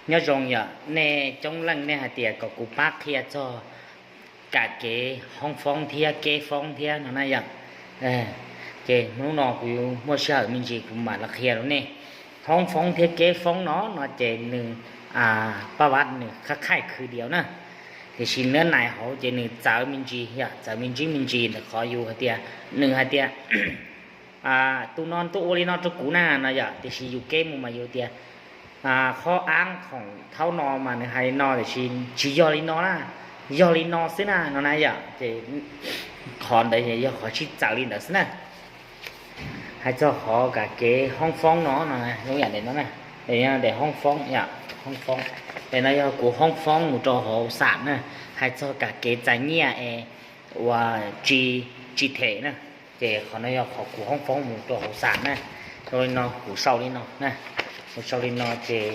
Nyob zoo yom, nej coob leej nej hais tias kom kuv pab qhia txog kam kev hoob foob thiab kev foob thiab no na yom. Ces hnub no kuv muaj sij hawm me ntsis kuv mam los qhia rau nej. Hoob foob thiab kev foob no no ces nws paj vaj nws qhab qhaij khwv diav na, tiam sis nab nais hauv ces nws txawv me ntsis yom, txawv me ntsis me ntsis ntawm qhov yus hais tias, nws hais tias tus no tuaj ua li no rau kuv na no yom, tiam sis yus kev mus mas yus tias qhov av khoom thaum no mas nws hais li no tiam sis tsis yog li no na, yog li no xwb na no na yom. Ces qhov ntawd yog qhov sib txawv li ntawd xwb na. Hais txog qhov kam kev hoob foob no no, lub yam ntawm no na, ntawm hoob foob yom, hoob foob, ntawm no yog kuv hoob foob mus rau hauv xam na. Hais txog kam kev txais nyiaj es ua tsis them na, ces qhov no yog qhov kuv hoob foob mus rau hauv xam na. Ua li no kuv sau li no na, kuv sau li no ces